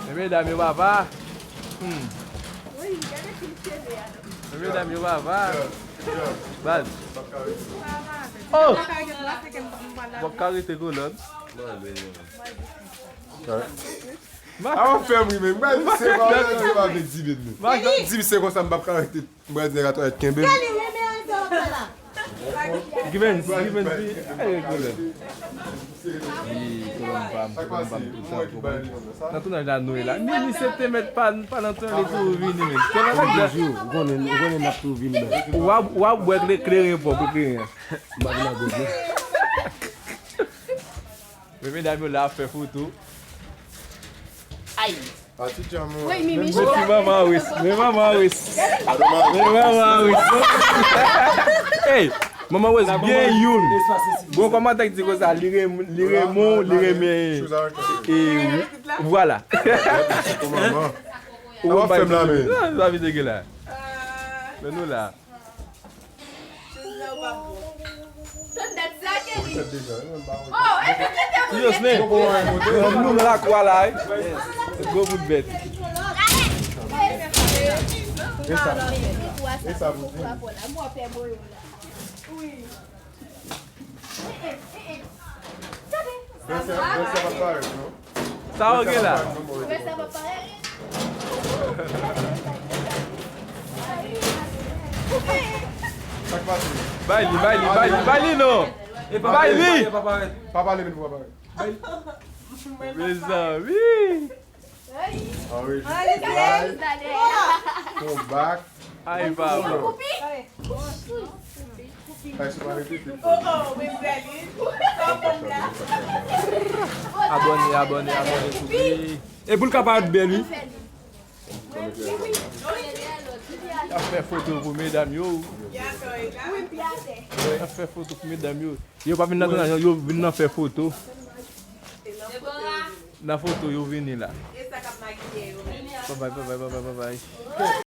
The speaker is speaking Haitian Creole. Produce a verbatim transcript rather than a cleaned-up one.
Men medam yo papa. Hmm. Men medam yo papa. Baz. Oh! W ap ka rete kolòn. A w ap fè m ri menm. Mwen di se pa mwen, se pa vle di vin nou. Di se konsa m p ap ka rete. Mwen di nèg atò kenbe m. Givens, Givens, pi. Ey, kolòn. Pi, kolòn pa m, kolòn pa m, tout sa, kolòn. Nan tounaj la nou ye la. Ni, ni se te mèt pa, pa nan tounaj li tou vini, men. Ou konnen, ou konnen n ap tou vini, men. W ap, w ap bwè kle-, kleren pwòp, kleren an. M ap vin a gòj, non. Men medam yo la ap fè foto. Ay. Pati djanm ou. Wi, Mimi, men ti manman Wes, men manman Wes. Men manman Wes. Ey, manman Wes gen youn. Gon kòmantè ki di konsa, li renmen, li renmen, li renmen. E wi. Vwala. Ou wè bay fè m la, men. Sa vide gen la. Men nou la. Tout bèt sa, Kelly. Oh, e, e, e, e, Yo, Snake. Nou nan lakwa la, wi. Gwo bout bèt. Wi. Bèt sa, bèt sa pa parèt, non. Bèt sa pa parèt, non. Sa w gen la? Sa k pase? Bay li, bay li, bay li, bay li non. Bay li. Pa pale, men pou pa parèt. Mezanmi. Original. Come back. Ay, papa. Ay, se pa repete. Abòne, abòne, abòne, koupe. E pou l ka parèt bèl, wi. Y ap fè foto pou medam yo. Y ap fè foto pou medam yo. Yo pa vin nan tounaj, yo vin nan fè foto. Nan foto, yo vini la. Babay, babay, babay, babay.